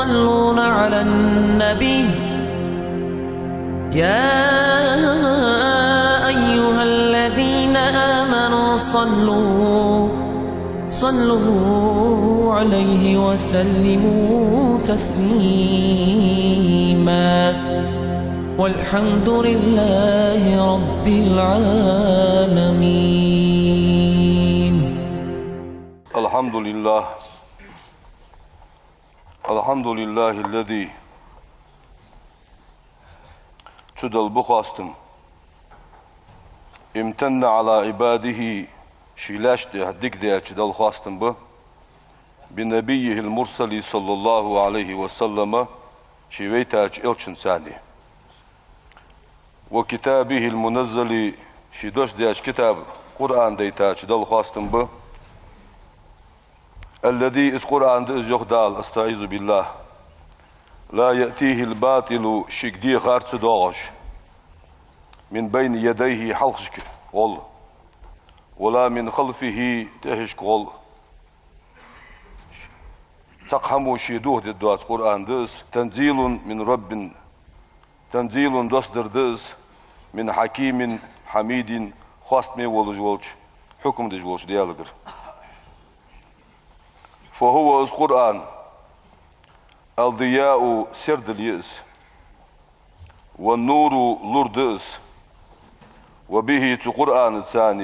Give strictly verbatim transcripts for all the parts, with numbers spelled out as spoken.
يصلون على النبي، يا أيها الذين آمنوا صلوا، صلوا عليه وسلموا تسليما. والحمد لله رب العالمين. الحمد لله. الحمد لله الذي, цу Далла ба хоастам, امتن على عباده, ший лаьшта тӀа дика даьча Далла хоастам ба, بنبيه المرسل صلى الله عليه وسلم, ше вайтача элчанца, وكتابه المنزل, ше доссадаьча китаб Къуръан дайтача Далла хоастам ба, الذي, из Къуръан да из, йоах Дала, أستعيذ بالله, لا يأتيه الباطل, шийга дехар ца доагӀаш, من بين يديه, хьалхашка гӀолла, ولا من خلفه, тӀехьашка гӀолла. Цхьаккха хӀамо ше дохадергдоаца Къуръан да из. تنزيل من رب, تنزيل, доссадар да из, من حكيم حميد, хоастаме волаш волча, хьукам деш волча Даьлагара. فهو, из Къуръан, الضياء, сердал я из, والنور, лур да из, وبه, цу Къуръанаца,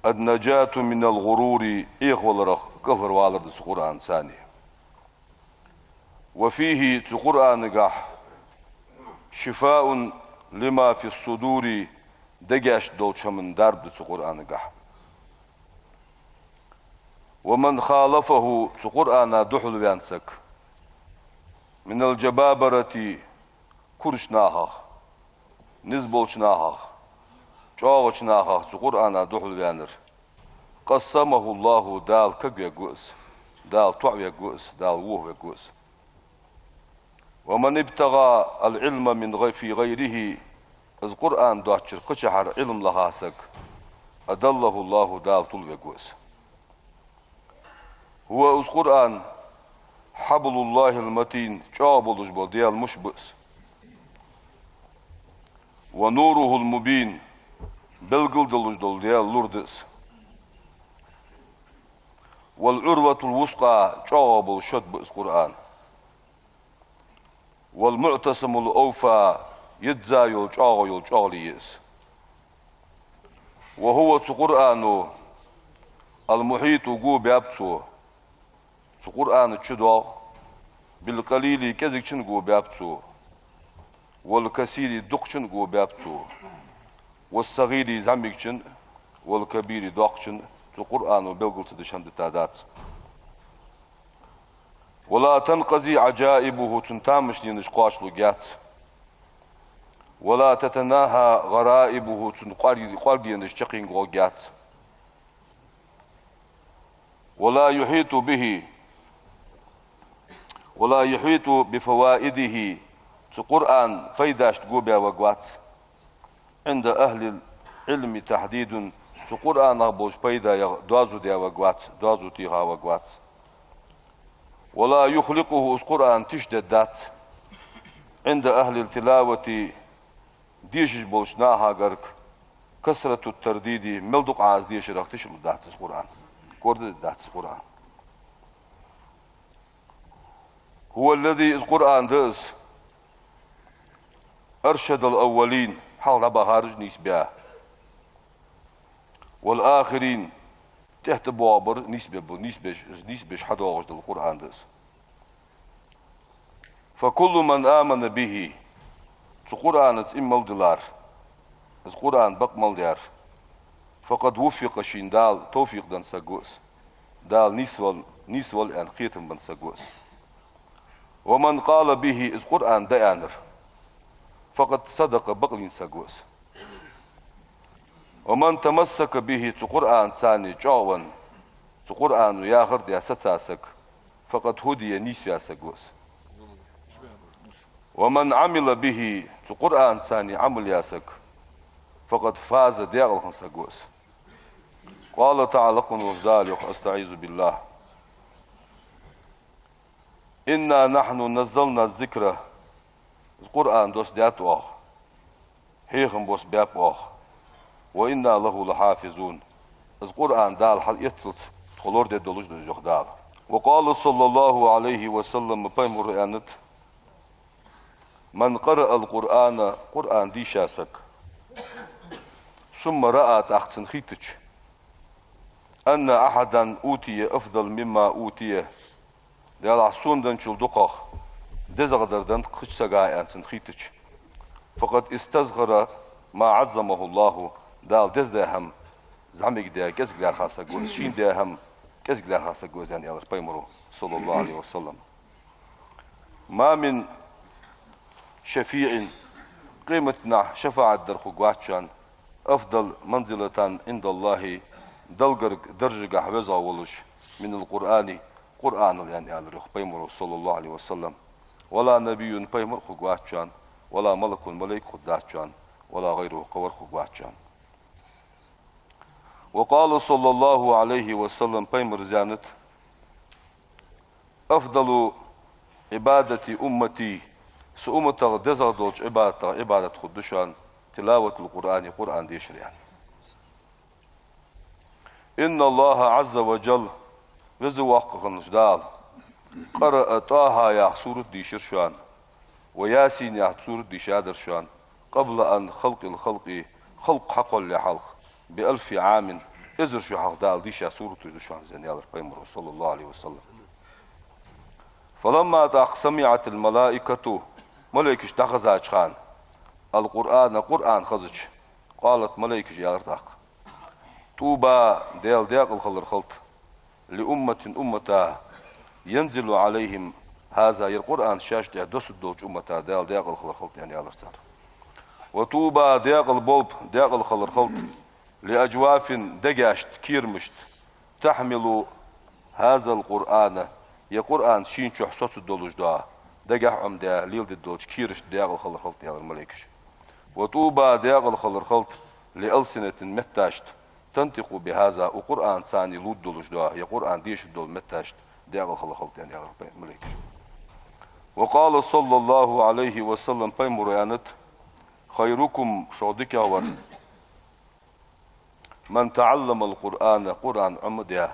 النجاة من الغرور, Ӏехаваларах кӀалхарвалар да цу Къуръанаца. وفيه, цу Къуръанагахь, شفاء لما في الصدور, дегашта долча хӀаман дарба да цу Къуръанагахь. ومن خالفه, цу Къуръана духьалваьнна саг, من الجبابرة, курача нахах, низ болча нахах, чӀоагӀача нахах цу Къуръана духьалваьннар, قصمه الله, Дала кагвергва из, Дала тоӀавергва из, Дала вохавергва из. ومن ابتغى العلم من غي-, في غيره, из Къуръан доацача кхычахьара Ӏилма лаха саг, أضله الله, Дала тилавергва из. هو, из Къуръан, حبل الله المتين, чӀоагӀа болаш бола Даьла муш ба из. ونوره المبين, белгалдолаш дола Даьла лур да из. والعروة الوثقى, чӀоагӀа бола шод ба из Къуръан. والمعتصم الأوفى, йизза йола, чӀоагӀа йола чӀоагӀал я из. وهو, цу Къуръано, المحيط, го баьб цо, цу Къуръана чудоагӀа, بالقليل, кӀезигачун го баьб цо, والكثير, дукхачун го баьб цо, والصغير, зӀамигачун, والكبير, доккхачун, цу Къуръано белгал ца деш хӀама дита дац. ولا تنقضي عجائبه, цун тамашийнаш кхоачалургьяц. ولا تتناهى غرائبه, цун кӀоарг-, кӀоаргенаш чаккхенга гӀоргьяц. ولا يحيط به, ولا يحيط بفوائده, цу Къуръана пайдашта го баь варгвац. عند أهل العلم تحديد, цу Къуръанах болча пайдаех доазув даь варгвац, доазув теха варгвац. ولا يخلقه, из Къуръан тишдергдац. عند أهل التلاوة, дешаш болча наха гарга, كثرة الترديد, мел дукха Ӏа из дешарах тишалургдац из Къуръан, кӀордадергдац из Къуръан. هو الذي, из Къуръан да из, أرشد الأولين, хьалха дӀабахараш нийсбаь, والآخرين, тӀехьа тӀабоагӀабараш нийсбе-, нийсбеш, нийсбеш хьадоагӀаш дола Къуръан да из. فكل من آمن به, цу Къуръанаца иман мел диллар, из Къуръан бакъ мел даьр, فقد وفق, шийна Дала товфикъ денна саг ва из, Дала нийсвала, нийсвала аьнна кхетам бенна саг ва из. ومن قال به, из Къуръан да аьннар, فقد صدق, бакълийна саг ва из. ومن تمسك به, цу Къуръанаца чӀоагӀвенна, цу Къуръано яхар даь саца саг, فقد هدي, нийсваь саг ва из. ومن عمل به, цу Къуръанаца Ӏамал яь саг, فقد فاز, даькъала хинна саг ва из. قال تعالى, лакха волча Дала йоах, أستعيذ بالله. إنا نحن نزلنا الذكر, из Къуръан доссадаьд оаха, хьехам боссабаьб оаха. وإنا له لحافظون, из Къуръан Дала хьалъэцалца тхо лорадергдолаш да из, йоах Дала. وقال صلى الله عليه وسلم, пайхамара аьннад: من قرأ القرآن, Къуръан дийша саг, ثم رأى, тӀаккха цунна хийттача, أن أحدا أوتي أفضل مما أوتي, Даьла, сона денначул дукхагӀа дезагӀдар деннад кхыча сага, аьнна цунна хийттача, فقد استصغر ما عظمه الله, Дала деза даь хӀама зӀамига даь, кӀезига лаьрхӀа саг ва из, шийна даь хӀама кӀезига лаьрхӀа саг ва из, аьнна аьлар пайхамара, صلى الله عليه وسلم. ما من شفيع, къематдийнахьа шафаӀат дар хургвац шоана, أفضل منزلة عند الله, Далла гарга даржагахьа везагӀа волаш, من القرآن, Къуръанал, аьнна аьлар йоах пайхамара, صلى الله عليه وسلم. ولا نبي, пайхамар хургвац шоана, ولا ملك, малайк хургдац шоана, ولا غيره, кхывар хургвац шоана. وقال صلى الله عليه وسلم, пайхамара аьннад: أفضل عبادة أمتي, са умматах дезагӀа долча Ӏибадатех Ӏибадат хургда шоана, تلاوة القرآن, Къуръан дешар, аьнна. إن الله عز وجل, Веза Воккха хиннача Дала, قرأ طه яха сурат дийшар шоана, وياسين яха сурат дийшадар шоана, قبل أن خلق الخلق, халкъ хьакхоллале хьалха, بألف عام, эзар шу хьалха Дала дийша сураташ да шоана из, аьнна аьлар пайхамара, صلى الله عليه وسلم. فلما, тӀаккха, سمعت الملائكة, малайкаш дӀахазача хана, القرآن, Къуръан хазача, قالت, малайкаша аьлар тӀаккха: طوبى, Даьла даькъала хилар хилда, لأمة, уммата, ينزل عليهم هذا, ер Къуръан шоашта тӀа доссаргдолча уммата Даьла даькъала хилар хилда, аьнна аьлар цар. وطوبى, даькъала болба, даькъала хилар хилда, لأجواف, дегашта, кирамашта, تحمل هذا القرآن, ер Къуръан шийна чу соцаргдолаш дола, дегахьа Ӏомадаь леладергдолча кирашта даькъала хилар хилда, аьлар малайкаша. وطوبى, даькъала хилар хилда, لألسنة, метташта, تنطق بهذا, укх Къуръанца лургдолаш дола, ер Къуръан дешаргдола метташта даькъала хилар хилда, аьнна аьлар малайкаша. وقال صلى الله عليه وسلم, пайхамара аьннад: خيركم, шух дикагӀвар, من تعلم القرآن, Къуръан Ӏомадаь,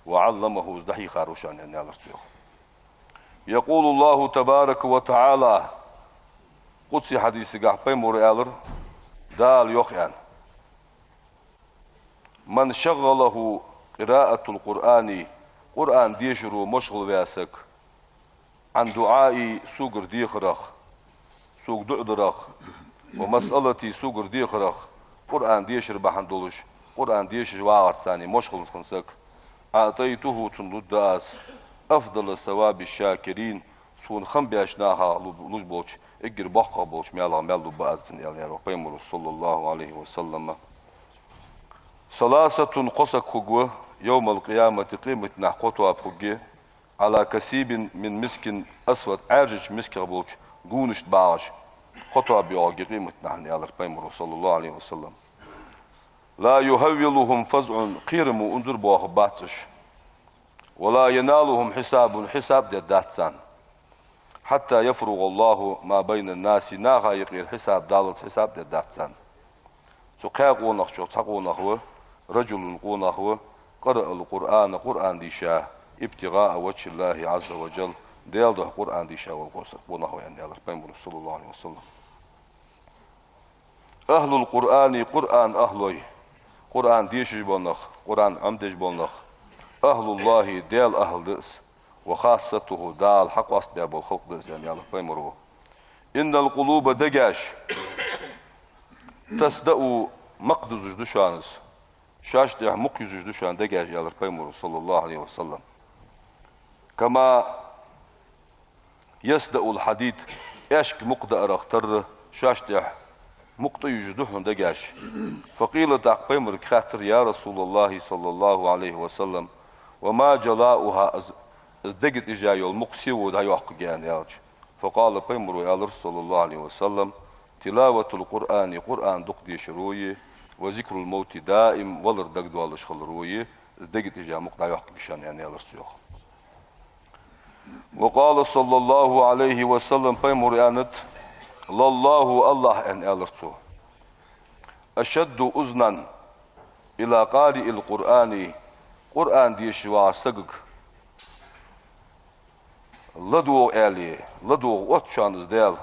وعلمه, из дӀахьийхар ва шоана, аьнна аьлар цо, йоах. يقول الله تبارك وتعالى, къудси хьадисагахьа пайхамара аьлар, Дала йоах, аьнна: من شغله قراءة القرآن, Къуръан дешаро машгӀул ваь саг, عن دعائي, согара дехарах, сога дуӀа дарах, ومسألتي, согара дехарах, Къуръан дешар бахьан долаш, Къуръан дешаш вагӀарца машгӀул хинна саг, أعطيته, цунна лургда аз, أفضل ثواب الشاكرين, сона хам беш нахах лу-, луш болча, эггара боккхагӀа болча маьлах маьл лургба аз цунна, аьнна аьлар пайхамара, صلى الله عليه وسلم. ثلاثة, кхо саг хургва, يوم القيامة, къематдийнахьа кхо тоаба хургья, على كثيب من مسك أسود, Ӏаьржача мисках болча гонашта багӀаш, кхо тоаба йоагӀаргья къематдийнахьа, аьнна аьлар пайхамара, صلى الله عليه وسلم. لا يهولهم فزع, кхерамо унзара боахаргбац уж. ولا ينالهم حساب, хьисаб дергдац царна. حتى يفرغ الله ما بين الناس, наха юкъера хьисаб даллалца хьисаб дергдац царна. Цу кхаь къонахчох цхьа къонах ва, رجل, къонах ва, قرأ القرآن, Къуръан дийша, ابتغاء وجه الله عز وجل, Даьла духьа Къуръан дийша вола къонах ва, аьнна аьлар пайхамара, صلى الله عليه وسلم. أهل القرآن, Къуръан ахӀлой, Къуръан дешаш бола нах, Къуръан Ӏомадеш бола нах, أهل الله, Даьла ахӀл да из, وخاصته, Дала хьакъоастабаь бола халкъ да из, аьнна аьлар пайхамара. إن القلوب, дегаш, تصدأ, мукх дузаш да шоана из, шоашта тӀа мукх юзаш да шоана дегаш, аьлар пайхамара, صلى الله عليه وسلم. كما يصدأ الحديد, аьшка мукх даарах тарра, шоашта тӀа мукх тӀаюзаш да хьона дегаш. فقيل, тӀаккха пайхамарга хаьттар: يا رسول الله صلى الله عليه وسلم، وما جلاؤها, из, из дега тӀа ижа йола мукх се ва дӀайоаккхаргья, аьнна аьлча. فقال, пайхамара аьлар, صلى الله عليه وسلم: تلاوة القرآن, Къуръан дукха дешаро, وذكر الموت دائم, валар дагадоалаш хиларо, из дега тӀа ижа мукх дӀайоаккхаргья шоана, аьнна аьлар цо, йоах. وقال صلى الله عليه وسلم, пайхамара аьннад: لله, АллахӀ, аьнна, аьлар цо, أشد أذنا إلى قارئ القرآن, Къуръан дешаш вагӀача сагага ладувгӀа аьле, ладувгӀа отт шоана из Даьла,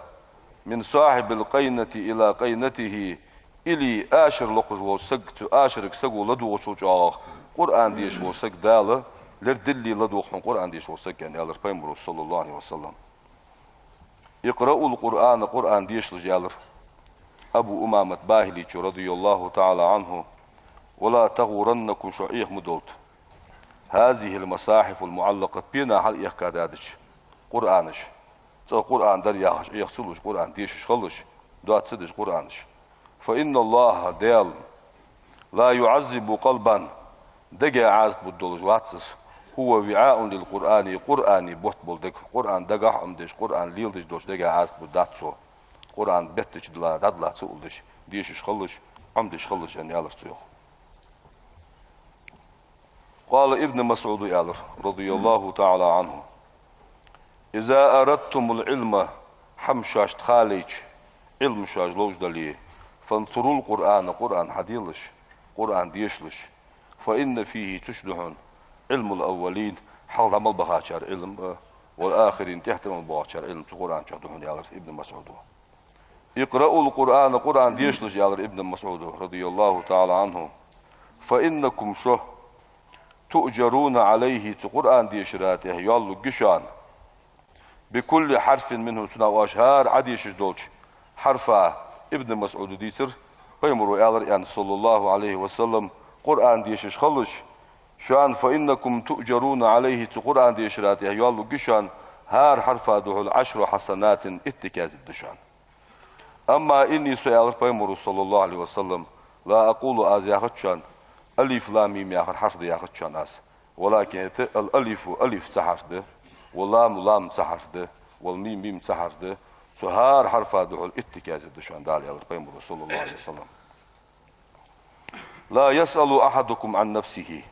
من صاحب القينة إلى قينته, илли ашар локхаш волча саг, цу ашарга саго ладувгӀачул чӀоагӀагӀа Къуръан дешаш вола саг Дала лердилле ладувгӀ хьона Къуръан дешаш вола саг, аьнна, аьлар пайхамара, صلى الله عليه وسلم. اقرؤوا القرآن, Къуръан дешалаш, аьлар Абу Умамат БахӀилийчо, رضي الله تعالى عنه, ولا تغرنكم, шо Ӏеха ма долда, هذه المصاحف المعلقة, пена хьалъэхка дадача Къуръанаш. ЦӀагӀа Къуръан дар яхаш, Ӏеха ца луш, Къуръан дешаш хилалаш, доаца ца деш Къуръанаш. فإن الله, Даьла, لا يعذب قلبا, дега Ӏазап бергдолаш вац из, هو وعاء للقرآن, Къуръана бутт бола дег, Къуръан дагахьа Ӏомадеш, Къуръан леладеш долча дега Ӏазап бергдац Цо, Къуръан беттача дала, дӀадала ца улдеш, дешаш хилалаш, Ӏомадеш хилалаш, аьнна, аьлар цо, йоах. قال, Ибн МасӀуда аьлар, رضي الله تعالى عنه: إذا أردتم العلم, хӀама шоашта ха лайча, Ӏилма шоаш ловш дале, فانثروا القرآن, Къуръан хьаделаш, Къуръан дешалаш, فإن فيه, цу чу да хьона, علم الأولين, хьалха дӀа мел бахачар Ӏилма а, والآخرين, тӀехьа тӀа мел боагӀачар Ӏилма цу Къуръан чу да хьона, аьлар Ибн МасӀуда. اقرؤوا القرآن, Къуръан дешалаш, аьлар Ибн МасӀуда, رضي الله تعالى عنه, فإنكم, шо, تؤجرون عليه, цу Къуръан дешара тӀа йоал лургья шоана, بكل حرف منه, цунах оаш хӀара Ӏодешаш долча хьарфа. Ибн МасӀуда дийцар, пайхамара аьлар, аьнна, صلى الله عليه وسلم, Къуръан дешаш хилалаш шоана, فإنكم تؤجرون عليه, цу Къуръан дешара тӀа йоал лургья шоана хӀара хьарфа духьал عشر حسنات, итт дика яздаьд шоана. أما إني, со, аьлар пайхамара, صلى الله عليه وسلم, لا أقول, аз яхац шоана, الم яхар хьарф да яхац шоана аз. ولكن, хӀаьта, الألف, алиф цхьа хьарф да, واللام, лам цхьа хьарф да, والميم, мим цхьа хьарф да, цу хӀара хьарфа духьал итт дика яздаьд шоана Дала, аьлар пайхамара, صلى الله عليه وسلم. لا يسأل أحدكم عن نفسه.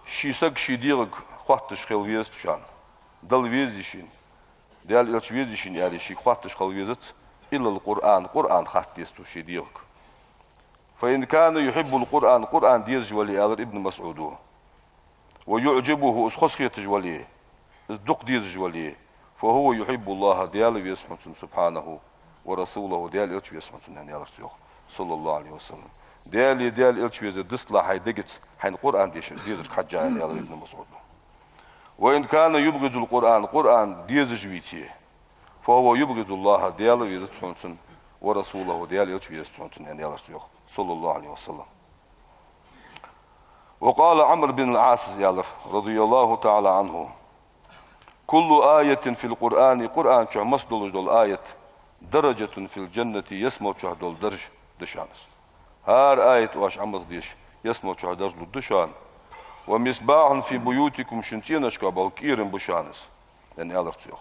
Ший саг ший дегӀага хоатташ хила везац шоана. Дала везий шийна, Даьла Элча везий шийна аьле, шийга хоатташ хила везац, إلا القرآن, Къуръан хатта деза цо ший дегӀага. فإن كان يحب القرآن, Къуръан дезаш вале, аьлар Ибн МасӀуда, ويعجبه, из хоза хеташ вале, из дукха дезаш вале, فهو يحب الله, Даьла веза хьона цунна, سبحانه, ورسوله, Даьла Элча веза хьона цунна, аьнна, аьлар цо, йоах, صلى الله عليه وسلم. Даьлеи Даьла Элчеи везар дицлахь хьай дегаца, хьайна Къуръан дешар дезар хьежжа, аьнна, аьлар Ибн МасӀуда. وإن كان يبغض القرآن, Къуръан дезаш веце, فهو يبغض الله, Даьла везац хьона цунна, ورسوله, Даьла Элча везац хьона цунна, аьнна, аьлар цо, йоах, صلى الله عليه وسلم. وقال عمرو بن العاص, аьлар, رضي الله تعالى عنه: كل آية في القرآن, Къуръан чу масса долаш дола аят, درجة في الجنة, ялсмала чу дола дарж да шоана из. ХӀара аят оаш Ӏомаздеш, ялсмала чу дарж лургда шоана. ومصباح في بيوتكم, шун цӀеношка бола кӀерам ба шоана из, аьнна, аьлар цо, йоах.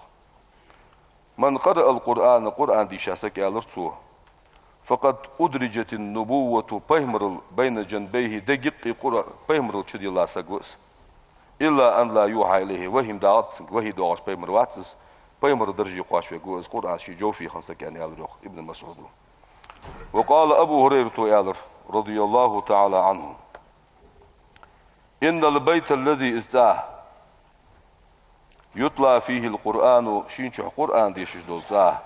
من قرأ القرآن, Къуръан дийша саг, аьлар цо, فقد أدرجت النبوة, пайхамарал, بين جنبيه, дега юкъе Къур-, пайхамарал чудилла саг ва из. إلا أن لا يوحى إليه, вахьи ма доагӀац цунга, вахьи доагӀаш пайхамар вац из, пайхамарал дарже кхоачаш варг ва из, Къуръан ший жовфе хинна саг, аьнна, аьлар, йоах, Ибн МасӀуда. وقال أبو هريرة, аьлар, رضي الله تعالى عنه: إن البيت الذي, из цӀа, يتلى فيه القرآن, шийна чу Къуръан дешаш дола цӀа,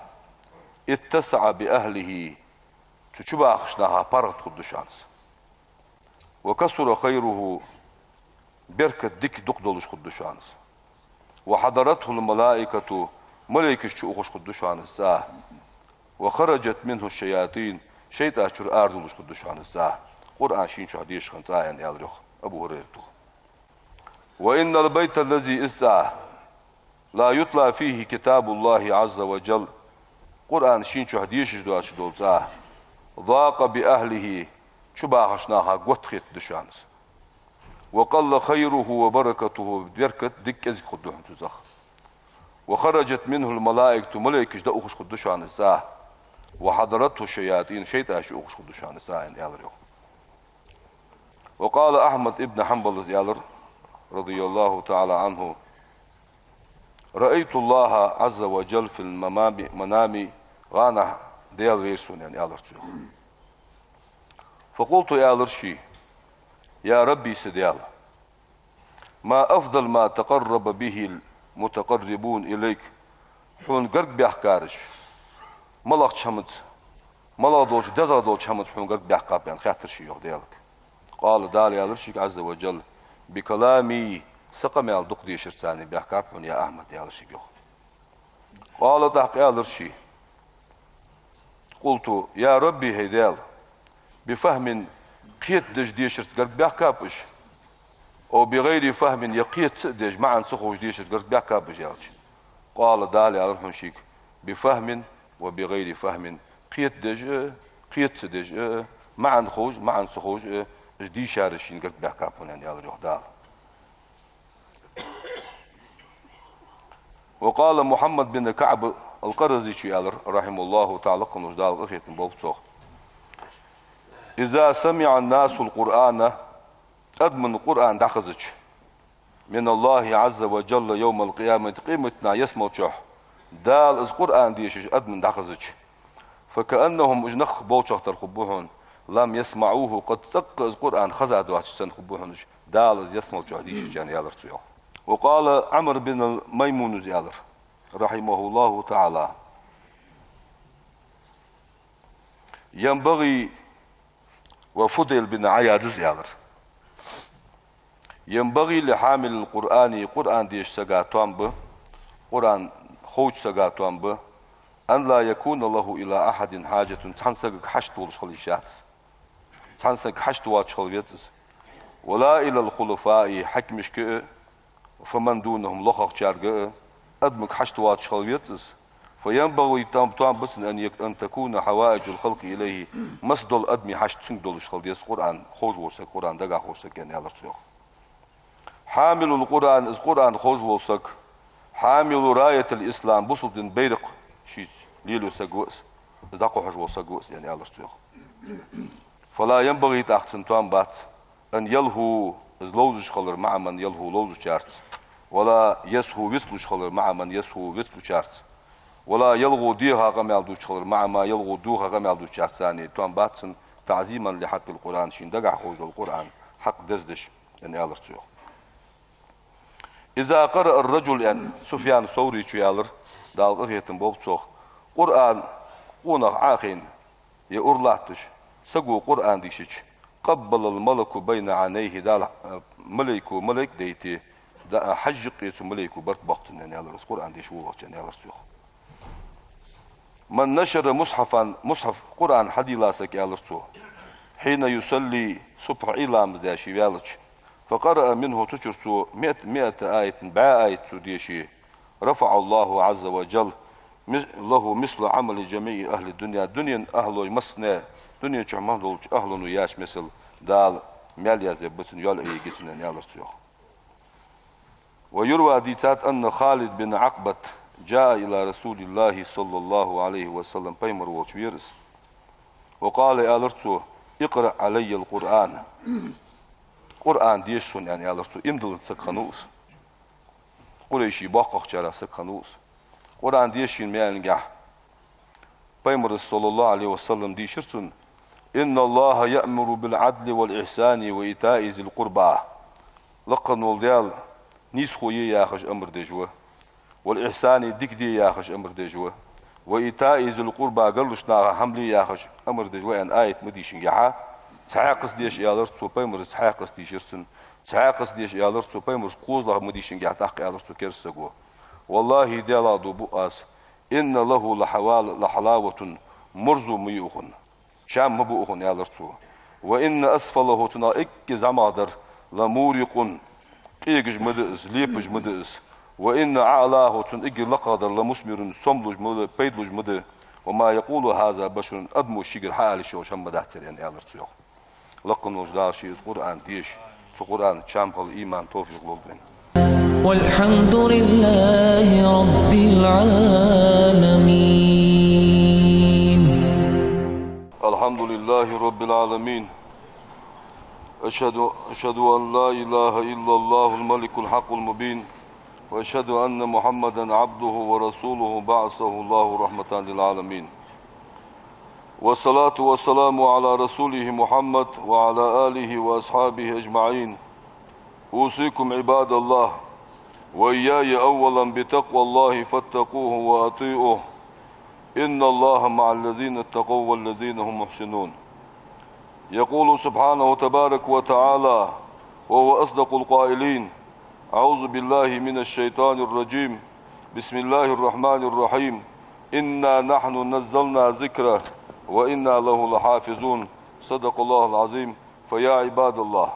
اتسع بأهله, цу чубахача наха паргӀата хургда шоана из. وكثر خيره, беркат, дика дукха долаш хургда шоана из. وحضرته الملائكة, малейкаш чуухаш хургда шоана из цӀа. وخرجت منه الشياطين, шайтӀаш чура арадувлаш хургда шоана из цӀа. Къуръан шийна чу дешаш хинна цӀа, аьнна, аьлар, йоах, Абу ХӀурайрата. وإن البيت الذي, из цӀа, لا يتلى فيه كتاب الله عز وجل, Къуръан шийна чу дешаш доацаш дола цӀа, ضاق بأهله, чубахача наха готта хетаргда шоана из. وقل خيره وبركته, беркат, дика, кӀезига хургда хьона цу цӀагӀа. وخرجت منه الملائكة, малейкаш дӀаухаш хургда шоана из цӀа. وحضرته الشياطين, шайтӀаш чуухаш хургда шоана из цӀа, аьнна, аьлар, йоах. وقال أحمد بن حنبل, из аьлар, رضي الله تعالى عنه: رأيت الله عز وجل في المنام, манами, гӀанахь Даьла вайра сона, аьнна, аьлар цо, йоах. فقلت, аьлар ше: يا رب, са Даьла, ما أفضل ما تقرب به المتقربون إليك, хьона гарга баьхкараш малагӀча хӀамаца, малагӀа долча, дезагӀа долча хӀамаца хьона гарга баьхкаб, аьнна, хаьттар ше, йоах, Даьлага. قال, Дала аьлар шийга, عز وجل: بكلامي, са къамаьл дукха дешарца баьхкаб хьона, я Ахьмад, аьлар шийга, йоах. قال, тӀаккха аьлар ше: قلت: يا رب, хӀай Даьла, بفهم, кхетадеш дешарца гарга баьхкаб уж, أو بغير فهم, е кхета ца а деш, маӀан ца ховш дешарца гарга баьхкаб уж, аьлча. قال, Дала аьлар хьона шийга: بفهم وبغير فهم, кхетадеш а, кхета ца деш а, маӀан ховш а, маӀан ца ховш а, уж дийшараш шийна гарга баьхкаб хьона, аьнна, аьлар, йоах, Дала. وقال محمد بن كعب القرظي, цо аьлар, رحمه الله تعالى, лакха волча Дала къахетам болба цох: إذا سمع الناس القرآن, адамашта Къуръан дӀахезача, من الله عز وجل يوم القيامة, къематдийнахьа ялсмалчохь Дала из Къуръан дешаш адамашта дӀахезача, فكأنهم, уж нах болчох тара хургба хьона, لم يسمعوه قط, цкъа а из Къуръан хеза доацаш санна хургба хьона уж, Дала из ялсмалчохь дийшача, аьнна, аьлар цо, йоах. وقال عمرو بن ميمون, из аьлар, رحمه الله تعالى: ينبغي, ва Фудайл бин Ӏияда аьлар, ينبغي لحامل القرآن, Къуръан дешача сага тоам ба, Къуръан ховча сага тоам ба, أن لا يكون له إلى أحد حاجة, цхьан сагага хьашт волаш хила йиш яц. Цхьан сагага хьашт воацаш хила веза из. ولا إلى الخلفاء, хьакимашка а, فمن دونهم, лохагӀчарга а, адамашка хьашт воацаш хила веза из. فينبغي, тоам, тоам ба цунна, أن يك-, أن تكون حوائج الخلق إليه, масса дола адамий хьашт цунга долаш хила деза, Къуръан ховш вола саг, Къуръан дагахь ховш саг, аьнна, аьлар цо, йоах. حامل القرآن, из Къуръан ховш вола саг, حامل راية الإسلام, бусалба дина байракх шийца лелаю саг ва из, из дӀакхухьаш вола саг ва из, аьнна, аьлар цо, йоах. فلا ينبغي, тӀаккха цунна тоам бац, أن يلهو, из ловзаш хилар, مع من يلهو, ловзачарца, ولا يسهو, вицлуш хилар, مع من يسهو, вицлучарца, ولا يلغو, дехар къамаьл дувцаш хилар, مع من يلغو, дехар къамаьл дувцачарца, аьнна, тоам бац цунна, تعظيما لحق القرآن, шийна дагахь ховш дола Къуръан хьакъ деза деш, аьнна, аьлар цо, йоах. إذا قرأ الرجل, аьнна, Суфьян Саврийс аьлар, Дала къахетам болба цох, Къуръан къонах Ӏохайна, е ура латташ, саго Къуръан дийшача, قبل الملك بين عينيه, Дала, э, малайко, малайк дайта, да-, хьажа юкъе цу малайко барт боаккх цунна, аьнна, аьлар, из Къуръан деша волавелча, аьнна, аьлар цо, йоах. من نشر مصحفا, мусхьаф, Къуръан хьадийла саг, аьлар цо, حين يصلي الصبح, Ӏуйра ламаз даь ше ваьлча, فقرأ منه, цу чура цо مئة, مئة آية, бӀаь аят цо деше, رفع الله عز وجل مس-, له مثل عمل جميع أهل الدنيا, дунен ахӀлой массане, дунен чу мел долча ахӀло яьча масала Дала маьл язъебба цунна, йоал айъергья цунна, аьнна, аьлар цо, йоах. ويروى, дийцад, أن خالد بن عقبة جاء إلى رسول الله صلى الله عليه وسلم, пайхамар волча вера из. وقال, аьлар цо: اقرأ علي القرآن, Къуръан деша сона, аьнна, аьлар цо. Иман диллача сагах хиннав из. Къурайший боккхагӀчарех сагах хиннав из. Къуръан деша шийна, аьнна, аьлча, пайхамара, صلى الله عليه وسلم, дийшар цунна: إن الله يأمر بالعدل والإحسان وإيتاء ذي القربى. Лакха вола Даьла нийсхо е яхаш амар деш ва, والإحسان, дика де яхаш амар деш ва, وإيتاء ذي القربى, гаргарча наха хӀама ле яхаш амар деш ва, аьнна, аят ма дийшинге хьа, цхьаькхаза деша, аьлар цо, пайхамара цхьаькхаза дийшар цунна, цхьаькхаза деша, аьлар цо, пайхамара кхозлагӀа ма дийшинге хьа, тӀаккха аьлар цо кераста саго: والله, Даьлах дув буъ аз, إن له لحوا-, لحلاوة, морзо ма йий укхун, чам ма бий укхун, аьлар цо. وإن أسفله, цунах эггара зӀамагӀдар, لمورق, къегаш ма дий из, лепаш ма дий из. وإن أعلاه, цун эггара лакхагӀдар, لمثمر, сом луш ма дий, пайда луш ма дий. وما يقول هذا بشر, адамо шийгара хьаала йиш йолаш хӀама ма дац ер, аьнна, аьлар цо, йоах. Лакха волча Дала ший из Къуръан деша, цу Къуръана чам хила иман, товфикъ лолда вайна. والحمد لله رب العالمين. الحمد لله رب العالمين. أشهد، أشهد أن لا إله إلا الله الملك الحق المبين. وأشهد أن محمدا عبده ورسوله بعثه الله رحمة للعالمين. والصلاة والسلام على رسوله محمد وعلى آله وأصحابه أجمعين. أوصيكم عباد الله وإياي أولا بتقوى الله فاتقوه وأطيعوه. إن الله مع الذين اتقوا والذين هم محسنون. يقول سبحانه تبارك وتعالى وهو أصدق القائلين: أعوذ بالله من الشيطان الرجيم. بسم الله الرحمن الرحيم. إنا نحن نزلنا الذكر وإنا له لحافظون. صدق الله العظيم. فيا عباد الله.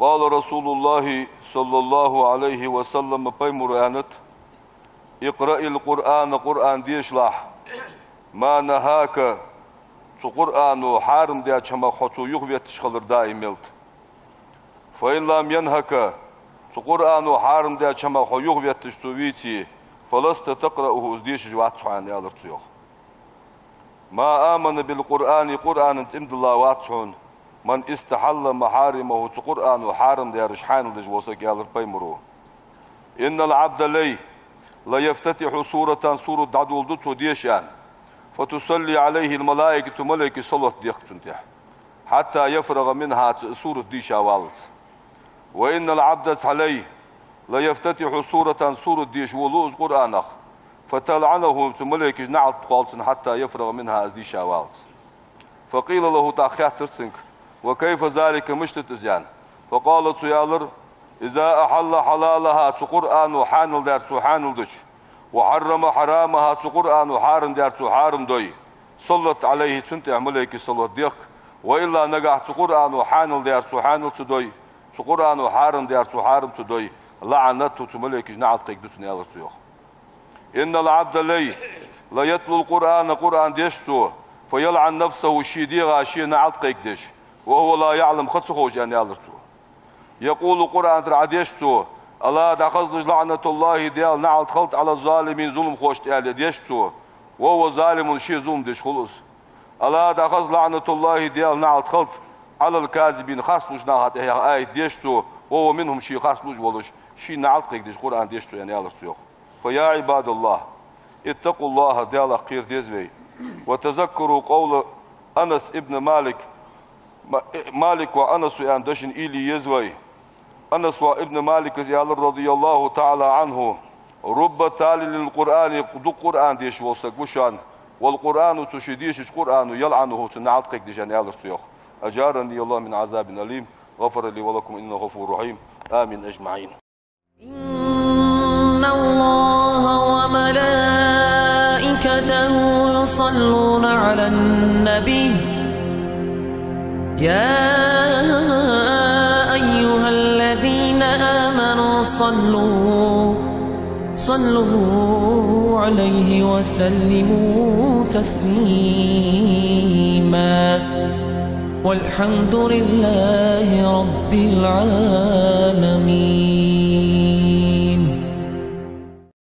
قال رسول الله صلى الله عليه وسلم, пайхамара аьннад: اقرأ القرآن, Къуръан дешалахь, ما نهاك, цу Къуръано хьарам даьча хӀамах хьо цо юхаветташ хилар даим ялта. فإن لم ينهك, цу Къуръано хьарам даьча хӀамах хьо юхаветташ цо веце, فلست تقرأه, из дешаш вац хьо, аьнна, аьлар цо, йоах. ما آمن بالقرآن, Къуръанан тӀема дилла вац хьона, من استحل محارمه, цу Къуръано хьарам даьраш хьаьнал деш вола саг, аьлар пайхамара. إن العبد, лай, ليفتتح سورة, сурат дӀадоладу цо деша, аьнна, فتصلي عليه الملائكة, малайкаш салот дехк цунна тӀа, حتى يفرغ منها, цу сурат дийша валлалца. وإن العبد, цхьа лай, ليفتتح سورة, сурат деша волалу из Къуръанах, فتلعنه, цу малайкаша наӀалт кхолл цунна, حتى يفرغ منها, из дийша валлалца. فقيل له, тӀаккха хаьттар цунга: وكيف ذلك, мишта да из, аьнна? فقال, цо аьлар: إذا أحل حلالها, цу Къуръано хьаьнал даьр цо хьаьнал дича, وحرم حرامها, цу Къуръано хьарам даьр цо хьарам дой, صلت عليه, цунна тӀа малайкаша салот дехк, وإلا, нагахь цу Къуръано хьаьнал даьр цо хьаьнал ца дой, цу Къуръано хьарам даьр цо хьарам ца дой, لعنته, цу малайкаша наӀалт кхайкаду цунна, аьлар цо, йоах. إن العبد, лай, ليتلو القرآن, Къуръан деш цо, فيلعن نفسه, ший дегӀа ше наӀалт кхайкадеш, وهو لا يعلم, ха ца ховш, аьнна, аьлар цо. يقول, Къуръан тӀара Ӏодеш цо: ألا, дӀахазалаш, لعنة الله, Даьла наӀалт хилда, على الظالمين, зуламхошта, аьле деш цо, وهو ظالم, ше зулам деш хул из. ألا, дӀахаза, لعنة الله, Даьла наӀалт хилда, على الكاذبين, харц лувш наха тӀа, яха аят деш цо, وهو منهم, ше харц лувш волаш, шийна наӀалт кхайкадеш Къуръан деш цо, аьнна, аьлар цо, йоах. فيا عباد الله، اتقوا الله, Даьлах кхера деза вай. وتذكروا قول أنس بن مالك, Ма-, Малик воӀ Анаса аьнна дешаш уйла е еза вай. Анас воӀ ибн Малика аьлар, رضي الله تعالى عنه: رب تال للقرآن, дукха Къуръан дешаш вола саг ва шоана, والقرآن, цо ше дешача Къуръано, يلعنه, цунна наӀалт кхайкадеш, аьнна, аьлар цо, йоах. أجارني الله من عذاب أليم، غفر لي ولكم إنه غفور رحيم. آمين أجمعين. إن الله وملائكته يصلون على النبي، يا أيها الذين آمنوا صلوا، صلوا عليه وسلموا تسليما. والحمد لله رب العالمين.